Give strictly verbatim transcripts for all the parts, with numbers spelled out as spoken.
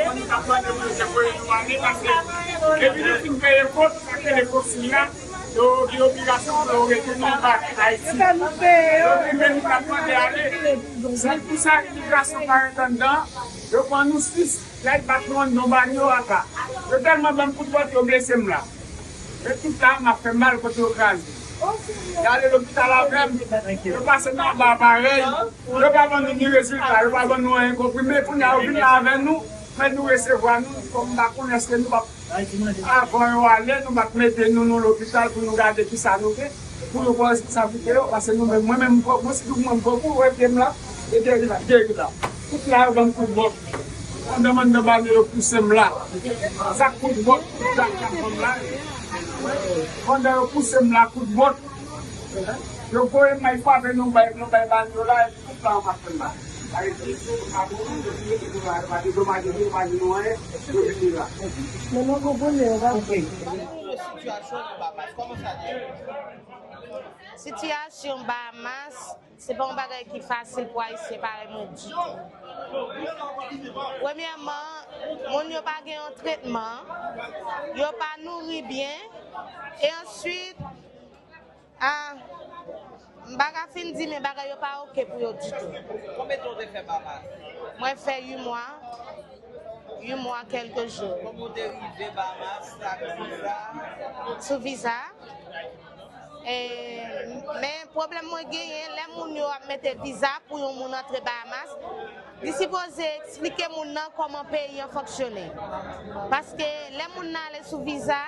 Nou t ap mande pou yo te voye nou ale, paske depi nou fin peye kòb, sa k rele kòb sila, yo gen obligasyon pou yo retounen anba Ayiti. Yo di, men nou t ap mande ale. Sèl pou sa imigrasyon pa ret anndan, yo pran nou sis, lè y bat nou anndan, yo ba nou yo ata. Yo tèlman ban m kout bòt, yo blese m la. Men tout la, m ap fè mal kote yo kraze. Y ale lopital avè m, yo pase m anba aparèy, yo pa ban nou ni rezilta, yo pa ban nou anyen, konprime, kounye a yo vin la avè nou, men nou resevwa nou, kòm m pa konnen èske nou p ap, avan yo ale, nou p ap mete nou nan lopital pou nou gade kisa nou gen, pou nou pran responsablite yo, paske nou menm, mwen menm, m pran, mwen, sitou mwen, m pran kou, wè pye m la, e geri la, geri la. Tout la, yo ban m kout bòt. Pandan m anndan bane, yo pouse m la. Sa kout bòt, kout bòt la ban m la. Pandan yo pouse m la, kout bòt. Yo voye m al frape nan bay, nan bay bandi yo la, epi tout tan an pa fè m la. Sa vle di, yo pa mouri, yo pa dedomaje nou, yo pa di nou anyen, yo vini la. Men nou konprann, yo pa konprann. Sitiyasyon Bahamas, kòman sa ye? Sitiyasyon Bahamas, se pa yon bagay ki fasil pou Ayisyen parèy mwen ditou. Premyèman, moun yo pa gen yon tretman, yo pa nouri byen, e answit, a, m pa ka fin di, men bagay yo pa oke pou yo ditou. Konbyen tan w te fè Bahamas? Mwen fè uit mwa, uit mwa kèlke jou. Kòman w te rive Bahamas ak viza? Sou viza. E, men pwoblèm mwen genyen, lè moun yo ap mete viza pou yon moun antre Bahamas, li sipoze eksplike moun nan kòman peyi an fonksyone. Paske lè moun nan ale sou viza,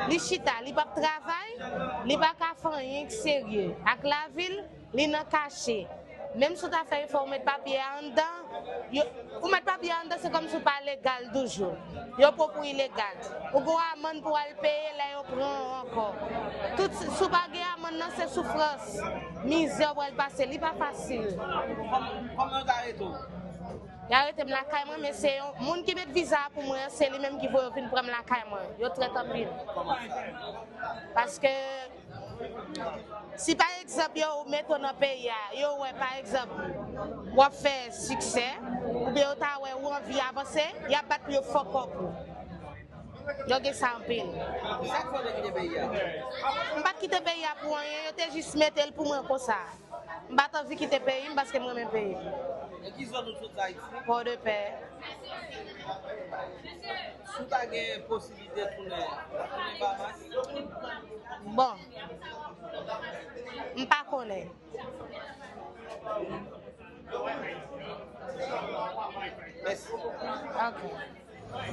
li chita, li p ap travay, li pa ka fè anyen k serye ak lavi l, li nan kache. Menm si w ta fè efò, ou met papye a anndan, yo, ou met papye a anndan, se kòmsi w pa legal toujou. Yo pran w pou ilegal. Ou gen yon amann pou w al peye lè yo pran w ankò. Tout, si w pa gen amann nan, se soufrans, mizè w pral pase. Li pa fasil. Kòman, kòman yo t arete w? Yo arete m lakay mwen, men se yon moun ki met viza a pou mwen an, se li menm ki voye yo vin pran m lakay mwen. Yo trèt anpil. Kòman sa? Paske si pa egzanp yo mete w nan peyi a, yo wè pa egzanp w ap fè siksè, oubyen yo ta wè ou anvi avanse, y ap bat pou yo fuck up ou. Yo gen sa anpil. Sa k fè w te kite peyi a? M pa t kite peyi a pou anyen, yo te jis mete l pou mwen konsa. M pa t anvi kite peyi m paske m renmen peyi m. E ki zòn ou sot Ayiti? Pòdepè. Si w ta gen posiblite tounen, w ap tounen Bahamas? Bon, m pa konnen. Mèsi. Ok.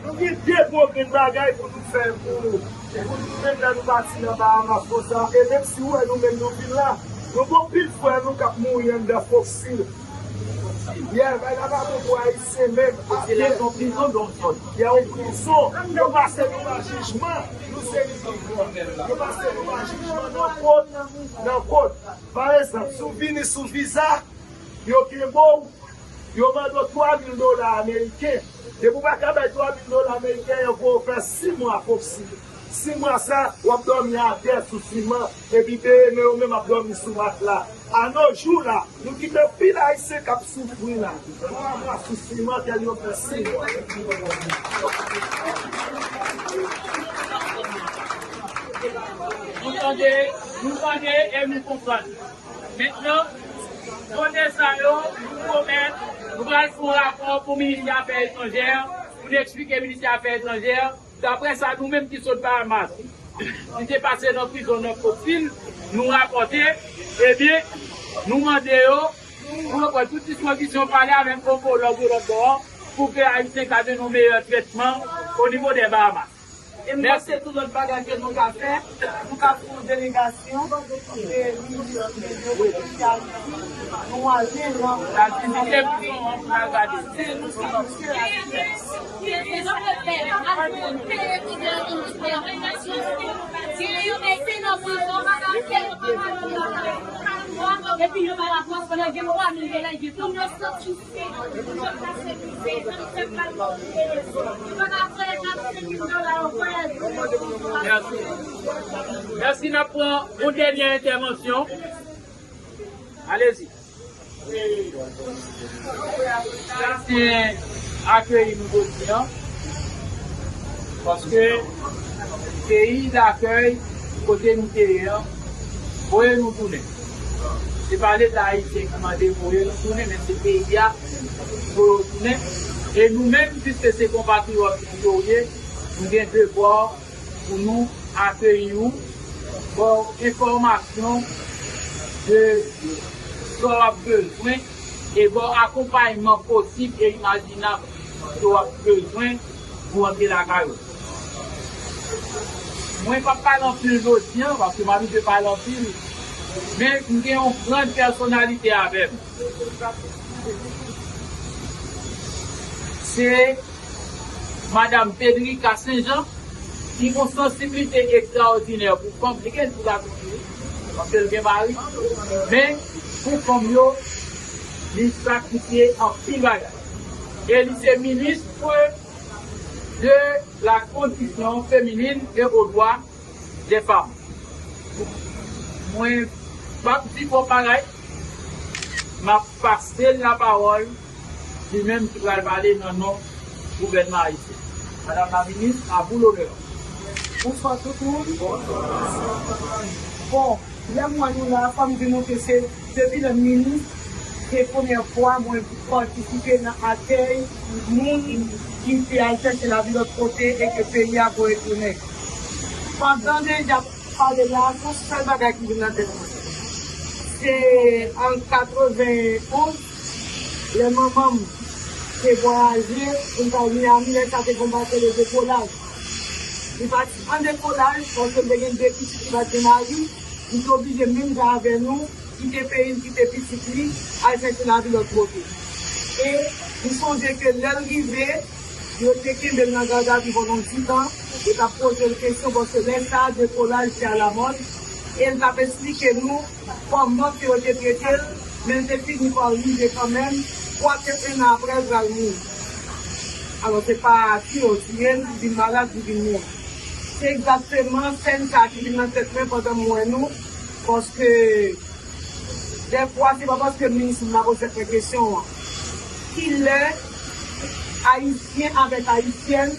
Nou gen de gwo grenn bagay pou nou fè pou, pou nou menm lè nou pati nan Bahamas konsa. E menm si ou wè nou menm nou vin la, nou gen anpil frè nou k ap mouri anndan Fox Hill. Yeah, bagay la pa bon pou Ayisyen menm. Fox Hill se yon prizon, donk, zòn. Yeah, yon prizon. Yo pase nou pa jijman, nou se li ki pran. Yo pase nou pa jijman nan kòd, nan kòd. Pa egzanp, si w vini sou viza, yo kenbe w, yo mande w twa mil dola ameriken. Depi w pa ka bay twa mil dola ameriken, yo voye w fè sis mwa Fox Hill. Sis mwa sa, w ap dòmi atè sou siman, epi B M yo menm ap dòmi sou matla. A nos jours là, nou kite anpil Ayisyen k ap soufri la. Twa mwa sou siman, kè yo fè sis mwa. Nou tande, nou tande e nou konprann. Mentnan, kote sa yo, nou pwomèt, nou pral fè yon rapò pou ministè afè etranjè, pou n eksplike ministè afè etranjè, daprè sa nou menm ki sot Bahamas, ki te pase nan prizon nan Fox Hill, nou rapòte, ebyen, nou mande yo, pou yo pran tout dispozisyon, pale avèk onkològ yo lòt bò an, pou ke Ayisyen ka jwenn yon meyè trètman o nivo dè Bahamas. E m panse tout lòt bagay ke nou ka fè, nou ka fè yon delegasyon de minis de Ayiti, nou ale nan... N al vizite prizon an pou n al gade. Se nou sa, misye la. Epi yo pa la pwòs pandan gen twa mil dola, gen tout nòstalji. Mèsi. Mèsi, n ap pran yon dènyè entèvansyon. Alezi. Sa se akeyi nou jodi a, paske peyi dakèy kote nou te ye a voye nou tounen. Se pa Leta ayisyen ki mande voye nou tounen, men se peyi a ki voye w tounen. E nou menm, piske se konpatriyòt nou yo ye, nou gen devwa pou nou akeyi w, ba w enfòmasyon de sa w ap bezwen e ba w akonpayman posib e imajinab ke w ap bezwen pou w antre lakay ou. Mwen p ap pale anpil jodi a, paske m abitye pale anpil, men m gen yon grann pèsonalite avè m. Se Madam Pedrika Senjan, ki gon sansiblite ekstraòdinè pou fanm, li gen tout atri, paske l gen mari, men pou fanm yo, li sakrifye anpil bagay. E li se minis de la condition féminine et aux droits des femmes. Mwen p ap di twòp bagay, m ap pase l lapawòl, li menm ki pral pale nan non gouvènman ayisyen. Madam la minis, à vous l'honneur. Bonswa tout moun. Bon, lè m wè nou la, fò m di nou ke se depi lè m minis, se premyè fwa mwen patisipe nan akèy moun ki te al chèche lavi lòt kote e ke peyi a voye tounen. Pandan deja pale la, se yon sèl bagay ki vin nan tèt mwen. Se an katrevenonz, lè manman m te vwayaje pou l t al Miami, lè sa te gon bato de dekolaj. Li pati an dekolaj, paske l te gen de pitit, li pa t gen mari, li te oblije menm jan avè nou, kite peyi l, kite pitit li, al chèche lavi lòt kote. E m sonje ke lè l rive, yo te kenbe l nan gadavi pandan yon ti tan, yo t ap poze l kesyon, paske lè sa a, dekolaj te alamòd, e l t ap esplike nou kòman ke yo te trete l, men l te fini pa rive kanmenm, kwake en an apre, l pral mouri. Alò, se pa tiye yo tiye l, li vin malad, li vin mouri. Se egzakteman sèn sa a ki vin nan tèt mwen pandan m wè nou, paske dèfwa, se pa paske minis m la poze mwen kesyon an. Kilè Ayisyen avèk Ayisyèn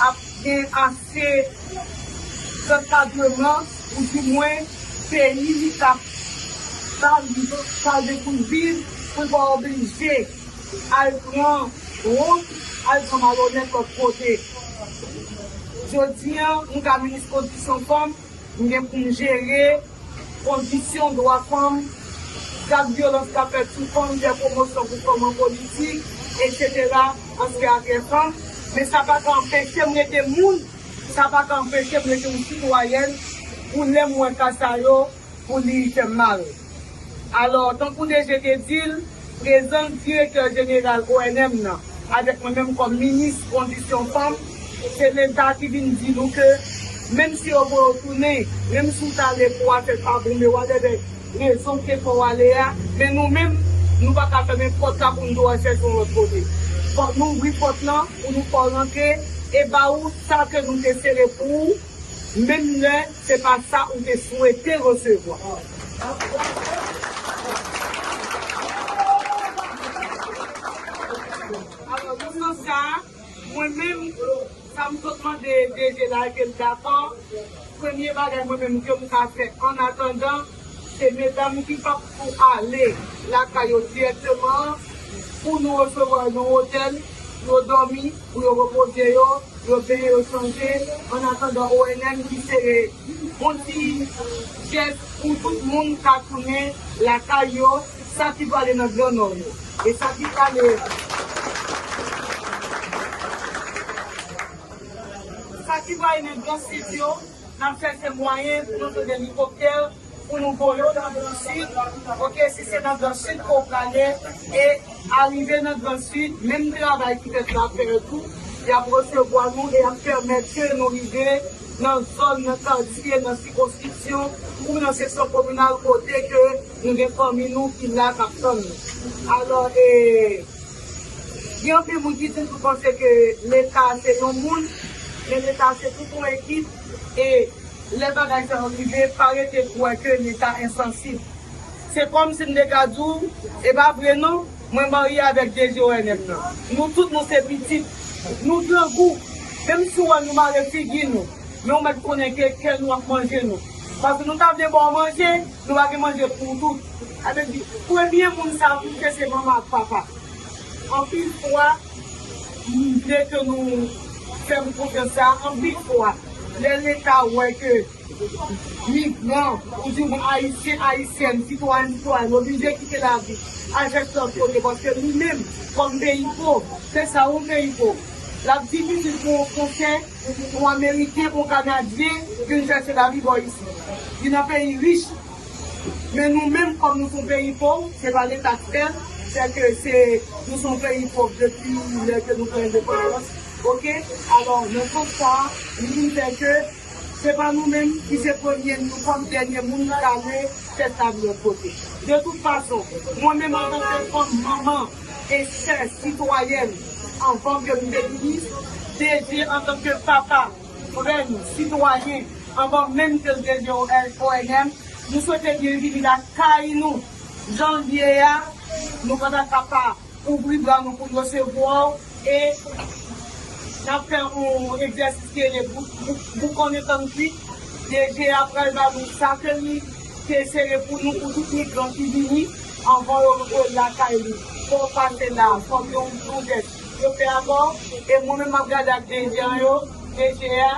ap gen ase ankadreman, oudimwen peyi li ka, sa li ka dekouvri pou l pa oblije al pran wont, al pran malonèt lòt kote. Jodi a, m ka minis kondisyon fanm, m gen pou m jere kondisyon dwa fanm, zak vyolans k ap fèt sou fanm, fè pwomosyon pou fanm an politik, etsetera, antre ak fanm. Men sa pa ka anpeche m rete moun, sa pa ka anpeche m rete yon sitwayèn pou lè m wè ka sa yo, pou li fè m mal. Alò, tankou D G te di l, prezans direktè jeneral O N M nan, avèk mwen menm kòm minis kondisyon fanm, se Leta ki vin di nou ke menm si yo voye w tounen, menm si w t ale pou w al fè pa bon, men w ale avèk rezon ki te fè w ale a, men nou menm, nou pa ka fèmen pòt la pou n di w al chèche yon lòt kote. Fòk nou ouvri pòt lan pou nou fè w rantre e ba ou sa ke nou te sere pou ou, menm lè se pa sa ou te swete resevwa. Alò, nan sans sa a, mwen menm, sa m sot mande D G la e ke l dakò, premye bagay mwen menm ke m ka fè, annatandan, se medam ki p ap pou ale lakay yo dirèkteman an, pou nou resevwa yo nan otèl, yo dòmi, pou yo repoze yo, yo benyen, yo chanje, annatandan O N M ki sere yon ti jès pou tout moun ka tounen lakay yo, sa ki prale nan Gran Nò yo. E sa ki prale, sa ki prale nan Gran Sid yo, n ap chèche mwayen pou nou jwenn elikoptè, pou nou voye w nan Gran Sid, oke, si se nan Gran Sid ke w prale, e arive nan Gran Sid, menm travay ki fèt la ap fè tou, y ap resevwa nou e y ap pèmèt ke nou rive nan zòn, nan katye, nan sikonskripsyon, ou nan seksyon kominal kote ke nou gen fanmi nou ki la k ap tann nou. Alò, e, gen anpil moun ki di m tou panse ke Leta se yon moun, men Leta se tout yon ekip, e lè bagay sa yo rive, pa rete kwè ke Leta ensansib. Se kòmsi m te ka di w, e pa vre non, Mwen marye avèk D G O N M nan. Nou tout nou se pitit. Nou grangou. Menm si w wè nou mare figi nou, men w mèt konnen ke kè nou ap manje nou. Paske nou ta vle ba w manje, nou pa gen manje pou w tout. Sa vle di, premye moun sa pou ke se manman ak papa. Anpil fwa, m vle ke nou fè m konfyans sa, anpil fwa, lè Leta wè ke migran, oudimwen Ayisyen, Ayisyèn, sitwayen, sitwayèn, oblije kite lavi, al chèche lòt kote, paske nou menm, kòm peyi pòv, se sa, yon peyi pòv, l ap difisil pou yon Fransè, yon Ameriken, yon Kanadyen vin chèche lavi bò isi. Li nan peyi rich, men nou menm, kòm nou se yon peyi pòv, se pa Leta k fè l, se ke se, nou se yon peyi pòv depi lè ke nou pran endepandans. Oke? Alò, nan sans sa a, nou vin fè ke se pa nou menm ki se premye, nou kòm dènye moun ki ale chèche lavi lòt kote. De tout fason, mwen menm antanke fanm, manman e sè sitwayèn, anvan ke m te minis, D G antanke papa, frè m, sitwayen, anvan menm ke l te D G O N M, nou swete byenvini lakay nou. Jan l ye a, nou pa ta ka pa ouvri bra nou pou n resevwa w e n ap fè yon egzèsis ki rele bouk-, bouk-, boukannen tann kwit. D G a pral ba nou sa ke li te sere pou nou, pou tout migran ki vini anvan yo rantre lakay li. Fò w pase la, fò w gen yon bon jès. Yo fè akò, e mwen menm m ap gade ak D G a yo, D G a,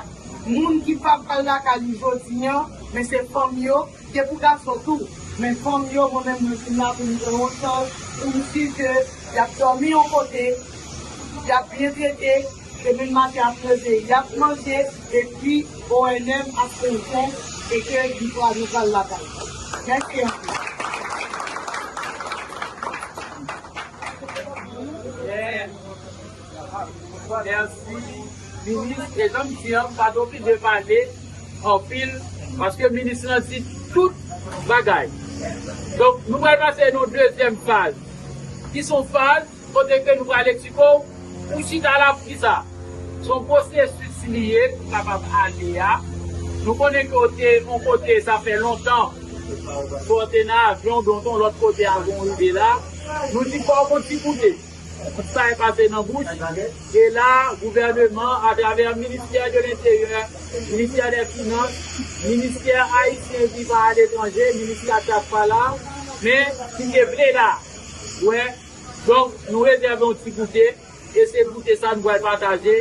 moun ki p ap al lakay li jodi a, men se fanm yo, se pou gason tou. Men fanm yo, mwen menm, mwen vin la pou m pran yon chans, pou m si ke y ap dòmi yon kote, y ap byen trete, demen maten ap leve, y ap manje, epi O N M ap fè yon fè, e ke li pral, nou pral lakay. Mèsi anpil. Mèsi, minis. E jan m di an, m pa t oblije pale anpil, paske minis lan di tout bagay. Donk, nou pral pase nan yon dezyèm faz, ki se yon faz kote ke nou pral eksplike w, ou chita la pou kisa. Se yon pwosesis li ye pou kapab ale a. Nou konnen ke w te yon kote, sa fè lontan, ke w te nan avyon, donk yon lòt kote avan w rive la. Nou di fò w gon ti goute. Tout sa e pase nan bouch. E la, gouvèneman, atravè ministè de lenteryè, ministè dè finans, ministè ayisyen vivan aletranje, minis Katya pa la, men ki te vle la. Wè, donk, nou rezève yon ti goute, e se goute sa nou pral pataje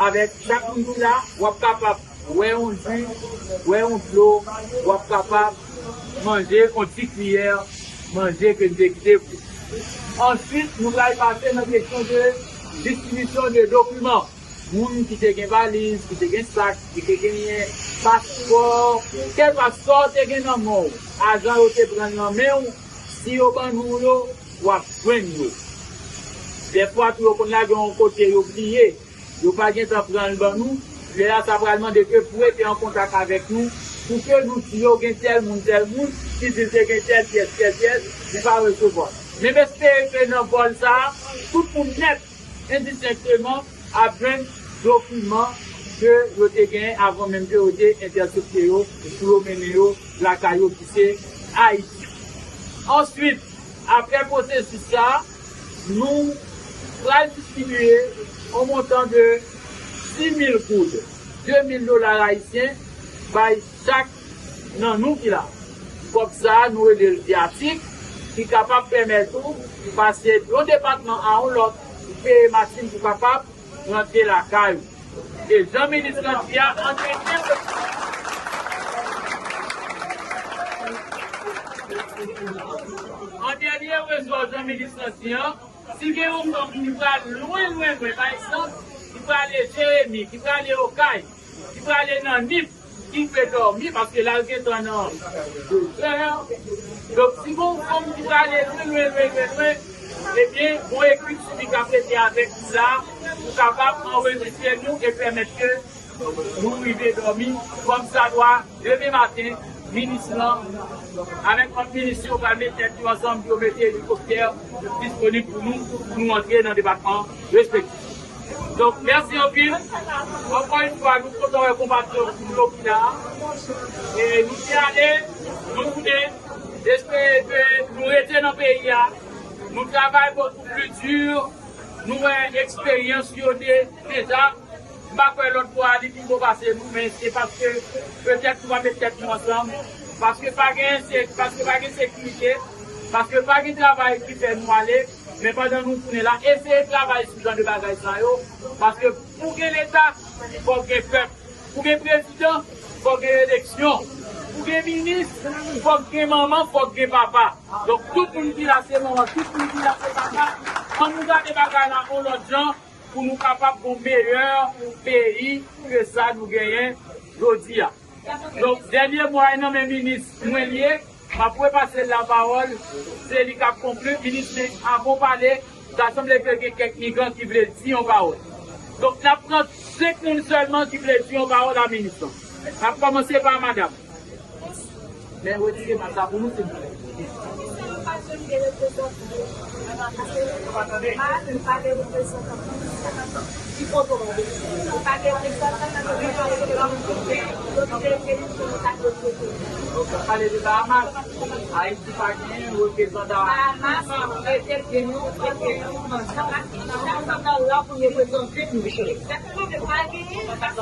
avèk chak moun ki la, w ap kapab wè yon ji, wè yon dlo, w ap kapab manje yon ti kiyè manje ke n te kite pou. Answit, nou pral pase nan kesyon de distribisyon de dokiman. Moun ki te gen valiz, ki te gen sak, ki te genyen paspò, kèlkeswa sa w te gen nan men w, ajan yo te pran l nan men w, si yo ban nou yo, w ap jwenn yo. Dèfwa tou, yo konn lage yon kote, yo bliye. Yo pa gentan pran l ban nou. Lè a, sa pral mande ke pou rete an kontak avèk nou, pou ke nou di yo gen tèl moun, tèl moun, ki di l te gen tèl pyès, tèl pyès, li pa resevwa. Men m espere ke nan vòl sa a, tout moun nèt, endistenkteman, ap jwenn dokiman ke yo te genyen avan menm ke yo te entèsepte yo, pou yo mennen yo lakay yo ki se Ayiti. Answit, apre pwosesis sa a, nou pral distribye yon montan de sis mil goud, de mil dola ayisyen, bay chak nan nou ki la. Kòb sa a, nou rele l vyatik, ki kapab pèmèt ou pase yon depatman a yon lòt, ou peye machin pou kapab rantre lakay ou. E jan minis lan di a, an dènye, an dènye rezò, jan minis lan di an, si gen yon fanm ki pral lwen, lwen, lwen, pa egzanp, ki prale Jeremi, ki prale Okay, ki prale nan Nip, ki dwe dòmi, paske la l gentan nan dezè. Donk, si gon fanm ki prale lwen, lwen, lwen, lwen, lwen, ebyen, gon ekip sivi k ap rete avèk nou la, pou kapab anrejistre nou e pèmèt ke nou rive dòmi kòmsadwa. Demen maten, minis lan, avèk lòt minis yo, pral met tèt yo ansanm pou yo mete elikoptè disponib pou nou, pou nou antre nan depatman respektif. Donk, mèsi anpil. Ankò yon fwa, nou kontan wè konpatriyòt nou yo ki la. E nou te ale, nou tounen, espere ke nou rete nan peyi a. Nou travay bokou pli di, nou wè eksperyans yo de, deja. M pa kwè lòt bò a li pi bon pase nou, men se paske petèt nou pa met tèt nou ansanm, paske pa gen se-, paske pa gen sekirite, paske pa gen travay ki fè nou ale, men pandan nou tounen la, eseye travay sou jan de bagay sa yo, paske pou gen leta, fòk gen pèp. Pou gen prezidan, fòk gen eleksyon. Pou gen minis, fòk gen manman, fòk gen papa. Donk, tout moun ki la se manman, tout moun ki la se papa. Ann nou gade bagay la yon lòt jan pou nou kapab gon meyè peyi ke sa nou genyen jodi a. Donk, dènye mo a nan men minis mwen li ye. M ap repase l lapawòl, se li k ap konkli. Minis, men avan w pale, ta sanble ke gen kèk migran ki vle di yon pawòl. Donk, n ap pran senk moun sèlman ki vle di yon pawòl a minis lan. N ap kòmanse pa madanm. Men retire mask la pou nou, silvouplè. Komisè, nou pa jwenn de reprezantan. Paske nou pa gen reprezantan. Ki kote w ap vin? Ou pa gen reprezantan nan reprezantan. Yo te vle nou pou nou ta reprezante. Donk, w ap pale de Bahamas. Ayiti pa gen reprezantan. Bahamas, yo te vle nou, yo te vle nou. Reprezantan la pou reprezante nou. Sa fè mande pa genyen, paske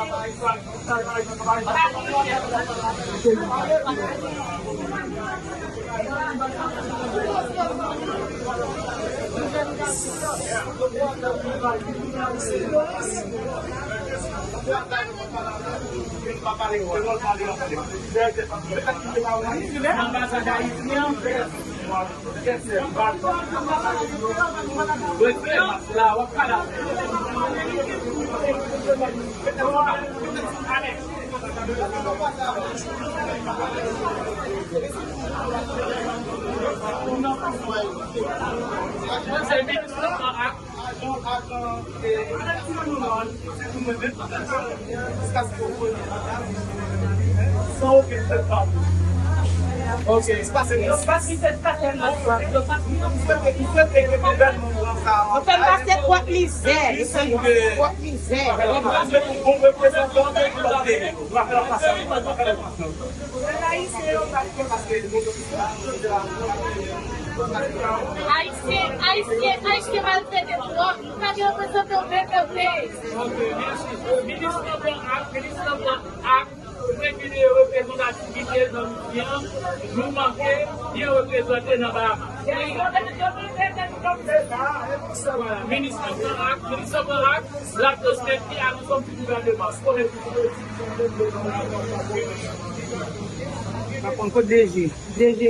Ok. Yo pa kite sa tèlman. Yo pa kite. Yo fè m pase twòp mizè. Yo fè m pase twòp mizè. Ayisyen, Ayisyen, Ayisyen maltrete twòp. Nou pa gen reprezantan V P P. Ok, mèsi. Minis lan pran ak, minis lan pran ak. Mwen ki de reprezantativite nan misyon, nou manke byen reprezante nan Bahamas. Vwala, minis lan pran ak, minis lan pran ak, l ap transmèt li a ansanm ti gouvènman. Kote DG? DG?